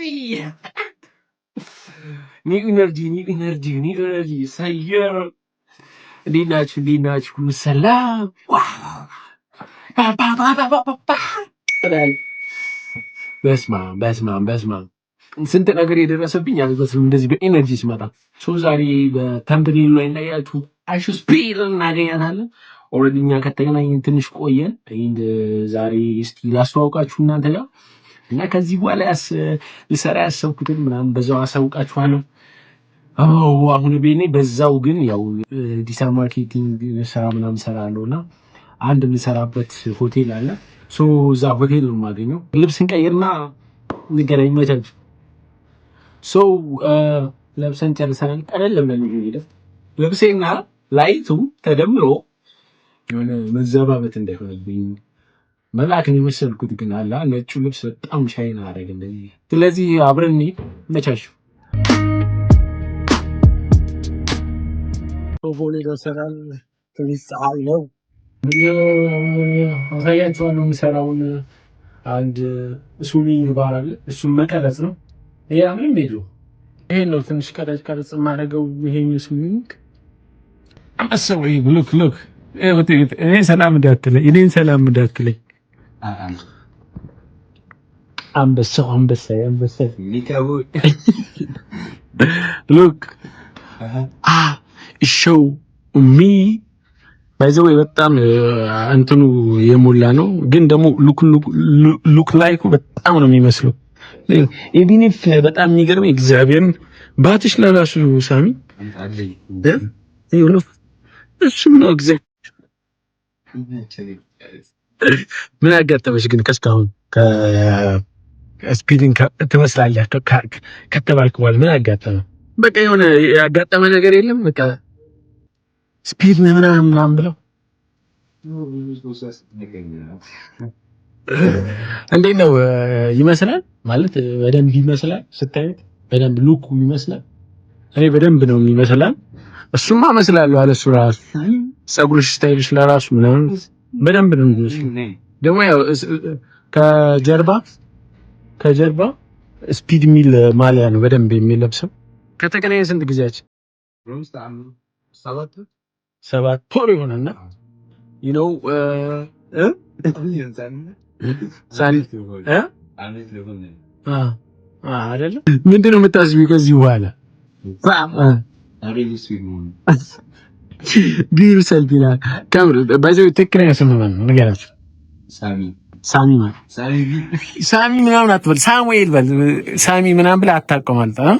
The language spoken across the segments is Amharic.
New energy, new energy, new energy። ሰየር እንዴት ናችሁ? እንዴት ናችሁ? ሰላም። በስማም በስማም በስማም፣ ስንት ነገር የደረሰብኝ አልመስልም እንደዚህ በ energy ስመጣ። So ዛሬ በ thumbnail ኡ ላይ እንዳያችሁ IShowSpeed እናገኛታለን። Already እኛ ከተገናኘን ትንሽ ቆየን። ዛሬ እስኪ ላስተዋውቃችሁ እናንተ ጋር እና ከዚህ በኋላ ልሰራ ያሰብኩትን ምናምን በዛው አሳውቃችኋለሁ። አሁን ቤኔ በዛው ግን ያው digital marketing ስራ ምናምን ሰራለሁ እና አንድ የምሰራበት ሆቴል አለ። So እዛ ሆቴል ነው የማገኘው። ልብስ እንቀይርና እንገናኝ። መቻችሁ። So ለብሰን ጨርሰናል። ቀለል ብለን ሄደ ልብሴና light ኡ ተደምሮ የሆነ መዘባበት እንዳይሆንብኝ መልአክን የመሰልኩት ግን አላ ነጩ ልብስ በጣም shine አደረገ እንደዚህ። ስለዚህ አብረን እንሂድ። መቻችሁ። ቦሌ ደርሰናል። ትንሽ ፀሐይ ነው። አሳያችኋለሁ የምሰራውን አንድ swimming bar አለ። እሱን መቀረጽ ነው። ይሄ ምንም ሄዱ ይሄን ነው ትንሽ ቀረጽ ቀረጽ የማደርገው። ይሄን swimming አሰው look look፣ እኔ ሰላም እንዳትለኝ፣ እኔን ሰላም እንዳትለኝ። አንበሳው አንበሳ አንበሳ look show me by the way በጣም እንትኑ የሞላ ነው፣ ግን ደግሞ look like ኡ በጣም ነው የሚመስለው። Even if በጣም የሚገርመኝ እግዚአብሔርን ባትሽ ለራሱ ሳሚ እሱም ነው። እግዚአብሔር ምን አጋጠመሽ ግን ከእስካሁን ከስፒድን ትመስላለህ ከተባልክ በኋላ ምን አጋጠመ? በቃ የሆነ ያጋጠመ ነገር የለም። በቃ ስፒድ ምናምን ምናምን ብለው እንዴት ነው ይመስላል? ማለት በደንብ ይመስላል ስታዩት፣ በደንብ look ኡ ይመስላል። እኔ በደንብ ነው የሚመስላል። እሱማ እመስላለሁ አለ እሱ ራሱ ፀጉርሽ style ሽ ለራሱ ምናምን በደንብ ነው የሚመስለው። ደግሞ ያው ከጀርባ ከጀርባ ስፒድ የሚል ማሊያ ነው በደንብ የሚለብሰው። ከተገናኘን ስንት ጊዜያችን? 7 ወር ይሆናል። You know አይደለም? ምንድን ነው የምታስቢው ከዚህ በኋላ? ቢሩ ሰልፍ ይላል። ትክክለኛ ስም ማን ነው ንገራቸው። ሳሚ ሳሚ ምናምን አትበል፣ ሳሙኤል በል። ሳሚ ምናምን ብለህ አታውቀውም ማለት ነው።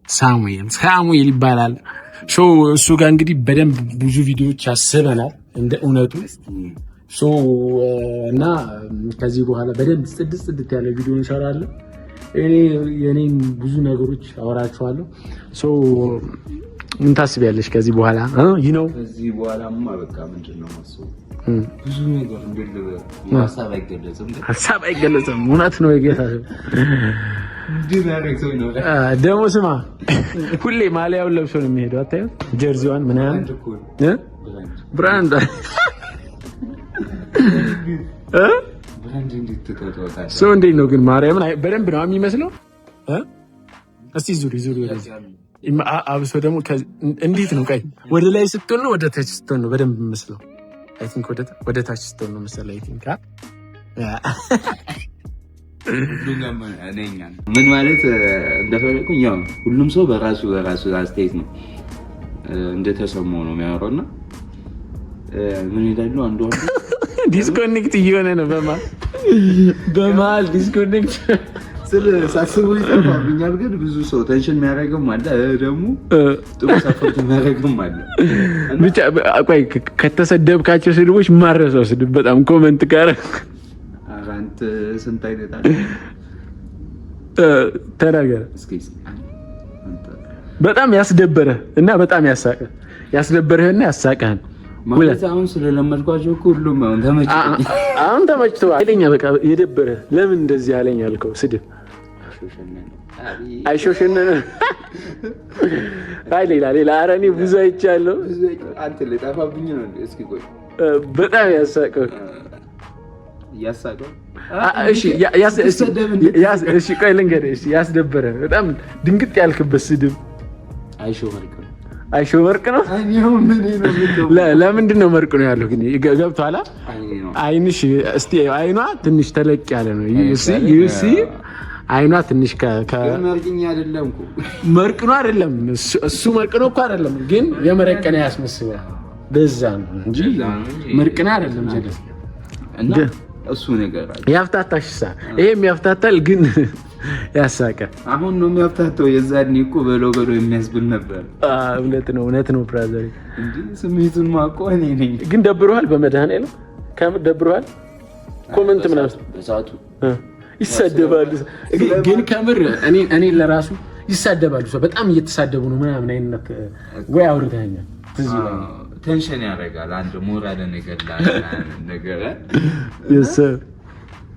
ሳሙኤል ሳሙኤል ይባላል። So እሱ ጋር እንግዲህ በደንብ ብዙ ቪዲዮዎች ያስበናል እንደ እውነቱ። So እና ከዚህ በኋላ በደንብ ጽድት ጽድት ያለ ቪዲዮ እንሰራለን። እኔ የኔን ብዙ ነገሮች አወራችኋለሁ። So ምን ታስቢያለሽ ከዚህ በኋላ? ይህ ነው ከዚህ በኋላማ በቃ ምንድን ነው የማስበው? ብዙ ነገር ሀሳብ አይገለጽም፣ ሀሳብ አይገለጽም። እውነት ነው የጌታ ደግሞ ስማ፣ ሁሌ ማሊያውን ለብሶ ነው የሚሄደው። አታየው? Jersey ዋን ምናምን brand ሰው እንዴት ነው ግን? ማርያምን በደንብ ነው የሚመስለው። እስቲ ዙሪ ዙሪ ወደዚህ። አብሶ ደግሞ እንዴት ነው? ቆይ ወደ ላይ ስትሆን ነው ወደ ታች ስትሆን ነው በደንብ የሚመስለው? I think ወደ ታች ስትሆን ነው መሰለኝ። I think ምን ማለት እንደፈለኩኝ ያው ሁሉም ሰው በራሱ በራሱ አስተያየት ነው እንደተሰማው ነው የሚያወራው እና ምን ይላሉ አንዱ አንዱ Disconnect እየሆነ ነው በመሀል disconnect ስል ሳስበው ይጠፋብኛል። ግን ብዙ ሰው tension የሚያደርግም አለ፣ ደግሞ ጥሩ support የሚያደርግም አለ። ብቻ ቆይ ከተሰደብካቸው ስድቦች ማረሰው ስድብ በጣም comment ጋር አንተ ስንት አይነት አለ ተናገር። በጣም ያስደበረ እና በጣም ያሳቀ ያስደበረህና ያሳቀህን ማለት አሁን ስለለመድኳቸው እኮ ሁሉም አሁን ተመችቶኛል። አሁን ተመችቶ ኃይለኛ በቃ የደበረ ለምን እንደዚህ ያለኝ ያልከው ስድብ አይሾሸነነ አይ ሌላ ሌላ ኧረ እኔ ብዙ አይቻለሁ። አንተ ልጠፋብኝ ነው። እስኪ ቆይ በጣም ያሳቀው ያሳቀው እሺ እሺ፣ ቆይ ልንገርህ። እሺ ያስደበረ በጣም ድንግጥ ያልክበት ስድብ? አይሾ መርቅ ነው። አይሾ መርቅ ነው። ለምንድን ነው መርቅ ነው ያለው? ግን ገብቶሃል? አይንሽ እስቲ አይኗ ትንሽ ተለቅ ያለ ነው። You see፣ አይኗ ትንሽ መርቅኛ አይደለም እኮ። መርቅ ነው አይደለም፣ እሱ መርቅ ነው እኮ አይደለም፣ ግን የመረቀነ ያስመስላል። በዛ ነው እንጂ መርቅና አይደለም። ጀለስ እና እሱ ነገር አለ። ያፍታታሽሳ ይሄም ያፍታታል፣ ግን ያሳቀ? አሁን ነው የሚያፍታታው። የዛኔ እኮ በለው በለው የሚያስብል ነበር። እውነት ነው፣ እውነት ነው brother። እንጂ ስሜቱን ማውቀው እኔ ነኝ። ግን ደብሮሃል? በመድኃኒዓለም ከምር ደብሮሃል? Comment ምናምን በሰዓቱ ይሳደባሉ። ግን ከምር እኔ ለራሱ ይሳደባሉ። ሰው በጣም እየተሳደቡ ነው ምናምን አይነት ወይ አውርተኸኛል፣ ትዝ ይለኛል። Tension ያደርጋል። አንድ ሞራልን ይገላል ነገር።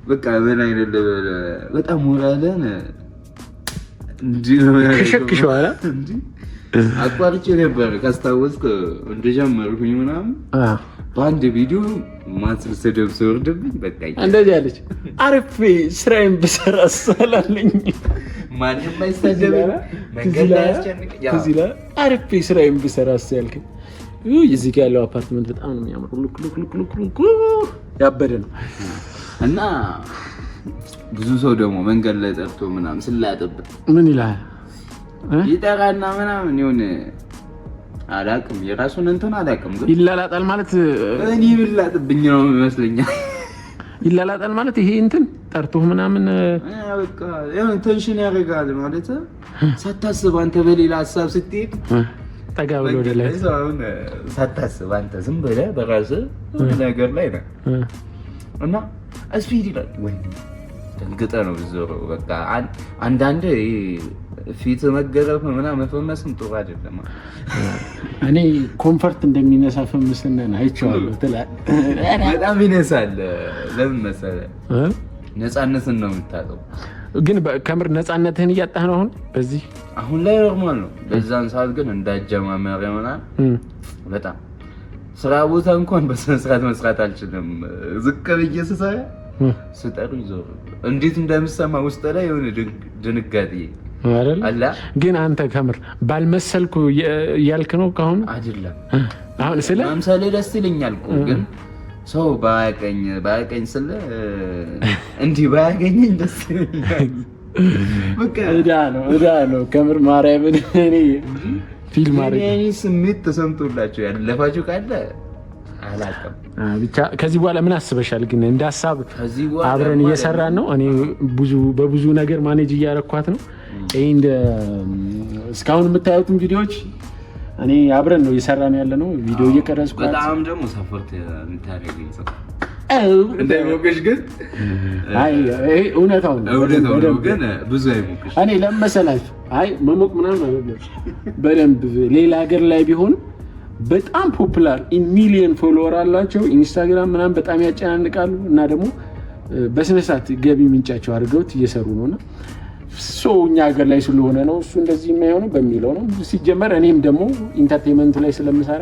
በቃ ምን አይነት ልበል፣ በጣም ሞራልን እንዲህ ነው ያደረገው። ከሸክሸዋል። እንዲህ አቋርጬ ነበር ካስታወስክ፣ እንደጀመርኩኝ ምናምን በአንድ ቪዲዮ ማስል ስድብ ሲወርድብኝ በቃ እንደዚህ አለች። አርፌ ስራዬን ብሰራ ሳላለኝ ማንም አይሳደብም፣ መንገድ ላይ ያስጨንቅ። ትዝ ይልሃል? አርፌ ስራዬን ብሰራ ያልከኝ። ውይ፣ እዚህ ጋር ያለው አፓርትመንት በጣም ነው የሚያምረው። Look, look, look, look, look፣ ያበደ ነው። እና ብዙ ሰው ደግሞ መንገድ ላይ ጠርቶ ምናምን ስላጥበት ምን ይልሃል? ይጠራና ምናምን የሆነ አላቅም፣ የራሱን እንትን አላቅም፣ ግን ይላላጣል ማለት እኔ ብላጥብኝ ነው ይመስለኛል። ይላላጣል ማለት ይሄ እንትን ጠርቶህ ምናምን? በቃ የሆነ tension ያደርጋል ማለት ሳታስብ አንተ በሌላ ሀሳብ ስትሄድ ጠጋ ብሎ ወደ ላይ ሰው አሁን ሳታስብ አንተ ዝም ብለህ በራስህ ነገር ላይ ነህ እና ስፒድ ይላል ወይ ደንግጠህ ነው ዞሮ። በቃ አንዳንድ ፊት መገረፍ ምናምን መፈመስም ጥሩ አይደለም። እኔ comfort እንደሚነሳ ፈምስነን አይቼዋለሁ ትላለህ። በጣም ይነሳል። ለምን መሰለህ? ነፃነትን ነው የምታጠው። ግን ከምር ነፃነትህን እያጣህ ነው አሁን በዚህ? አሁን ላይ normal ነው። በዛን ሰዓት ግን እንዳጀማመር ምናምን በጣም ስራ ቦታ እንኳን በስነ ስርዓት መስራት አልችልም። ዝቅ ብዬ ስሰራ ስጠሩኝ ዞር እንዴት እንደምሰማ ውስጥ ላይ የሆነ ድንጋጤ አይደል? አለ። ግን አንተ ከምር ባልመሰልኩ እያልክ ነው ከአሁኑ? አይደለም። አሁን ስለ መምሰሌ ደስ ይለኛል እኮ፣ ግን ሰው ባያቀኝ ባያቀኝ ስለ እንዲህ ባያገኘኝ ደስ ይለኛል። በቃ እዳ ነው፣ እዳ ነው ከምር ማርያምን እኔ ፊልም አድርጌ የኔ ስሜት ተሰምቶላቸው ያለፋችሁ ካለ አላውቅም። ብቻ ከዚህ በኋላ ምን አስበሻል? ግን እንደ ሀሳብ ከዚህ በኋላ አብረን እየሰራን ነው። እኔ ብዙ በብዙ ነገር manage እያረኳት ነው። ይሄ እንደ እስካሁን የምታዩትን ቪዲዮዎች እኔ አብረን ነው እየሰራን ያለ ነው። ቪዲዮ እየቀረጽኳት በጣም ደግሞ support የምታደርገኝ ሰው እንዳይሞቅሽ ግን። አይ ይሄ እውነታው ነው። እውነታው ነው። በደንብ። ግን ብዙ አይሞቅሽ። እኔ ለመሰላችሁ አይ መሞቅ ምናምን አይደለም። በደንብ ሌላ ሀገር ላይ ቢሆን በጣም popular ሚሊየን follower አላቸው። ኢንስታግራም ምናምን በጣም ያጨናንቃሉ እና ደግሞ በስነ ስርዓት ገቢ ምንጫቸው አድርገውት እየሰሩ ነው እና so እኛ ሀገር ላይ ስለሆነ ነው እሱ እንደዚህ የማይሆነው በሚለው ነው። ሲጀመር እኔም ደግሞ entertainment ኡ ላይ ስለምሰራ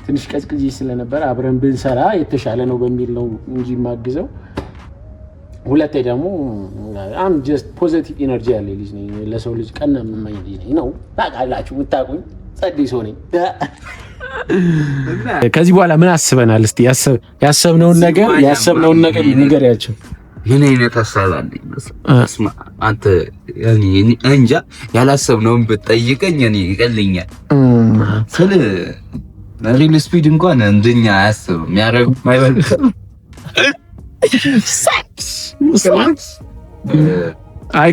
ትንሽ ቀዝቅዤ ስለነበረ አብረን ብንሰራ የተሻለ ነው በሚል ነው እንጂ የማግዘው። ሁለቴ ደግሞ I'm just positive energy ያለ ልጅ ነኝ። ለሰው ልጅ ቀና የምመኝ ልጅ ነኝ ነው፣ ታውቃላችሁ፣ የምታውቁኝ ጸዴ ሰው ነኝ። ከዚህ በኋላ ምን አስበናል? እስቲ ያሰብነውን ነገር ንገሪያቸው። ምን አይነት ሀሳብ አለኝ መሰለህ? እስማ አንተ ያኔ እንጃ ያላሰብነውን ብትጠይቀኝ እኔ ይቀልኛል። ስለ ሪል ስፒድ እንኳን እንደኛ አያስብም። ያደረጉ አይበልጥም። አይ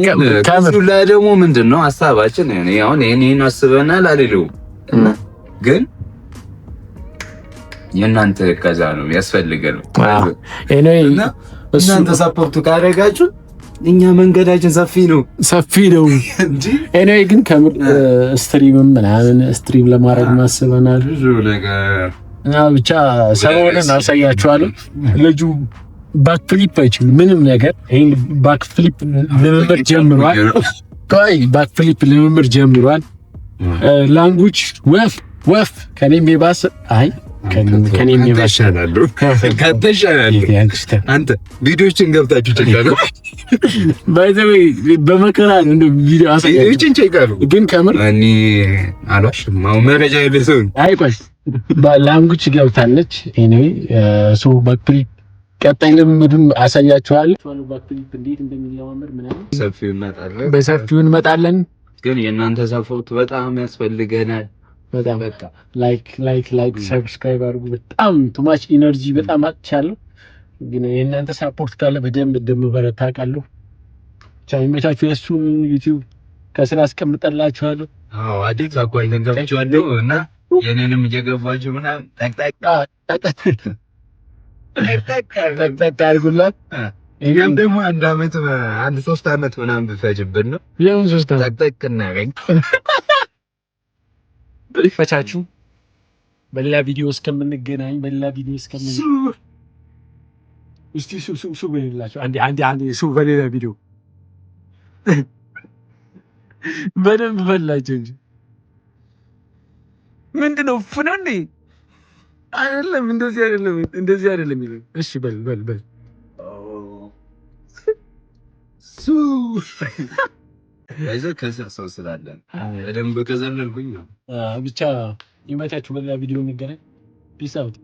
ከምር እሱ ላይ ደግሞ ምንድን ነው ሀሳባችን? እኔ አሁን ይሄን ይሄን አስበናል አልለውም፣ ግን የእናንተ እገዛ ነው የሚያስፈልገን። Anyway እና እናንተ support ኡ ካደረጋችሁ እኛ መንገዳችን ሰፊ ነው። ሰፊ ነው እንጂ። Anyway ግን ከምር stream ም ምናምን stream ለማድረግ ማስበናል። ብዙ ነገር። እና ብቻ ሰሞኑን አሳያችኋለሁ። ልጁ back flip አይችልም ምንም ነገር። ይሄን back flip ልምምድ ጀምሯል። ቆይ back flip ልምምድ ጀምሯል። Language ወፍ ወፍ ከኔም የባሰ አይ ከኔ ይሻላሉ፣ ከአንተ ይሻላሉ። አንተ ቪዲዮችን ገብታችሁ check አድርጉ። By the way በመከራ ነው እንደ ቪዲዮ አሳያችሁ። ቪዲዮችን check አድርጉ። ግን ከምር እኔ አልዋሽም። አሁን መረጃ የለ ሰው። አይ ቆይ፣ ላንጉች ገብታለች። Anyway, so backflip ቀጣይ ልምምዱን አሳያችኋለሁ። Backflip እንዴት እንደሚለማመድ ምናምን ሰፊው እንመጣለን። በሰፊው እንመጣለን። ግን የእናንተ support በጣም ያስፈልገናል። በጣም በቃ like, like, like, subscribe አድርጉ። በጣም too much energy በጣም አጥቻለሁ፣ ግን የእናንተ support ካለ በደንብ እንደምበረታ አውቃለሁ። ብቻ ይመቻችሁ። የእሱን YouTube ከስራ አስቀምጠላችኋለሁ። አዎ፣ አዲስ account ገብቼዋለሁ እና የኔንም እየገባችሁ ምናምን ጠቅጠቅ ጠቅጠቅ አድርጉላት። እኛም ደግሞ አንድ አመት፣ አንድ 3 አመት ምናምን ብፈጅብን ነው። የምን 3 አመት? ጠቅጠቅ እናገኝ። ይመቻችሁ። በሌላ ቪዲዮ እስከምንገናኝ፣ በሌላ ቪዲዮ እስከምን እስቲ ሱ ሱ ሱ በሌላቸው፣ አንዴ አንዴ አንዴ ሱ፣ በሌላ ቪዲዮ በደንብ በላቸው እንጂ። ምንድን ነው ፍና እንዴ? አይደለም፣ እንደዚህ አይደለም፣ እንደዚህ አይደለም የሚለው። እሺ በል በል በል። ሱ ይዘህ ከስር ሰው ስላለን በደንብ ከዘለልኩኝ ነው። ብቻ ይመቻችሁ። በሌላ ቪዲዮ እንገናኝ። Peace out.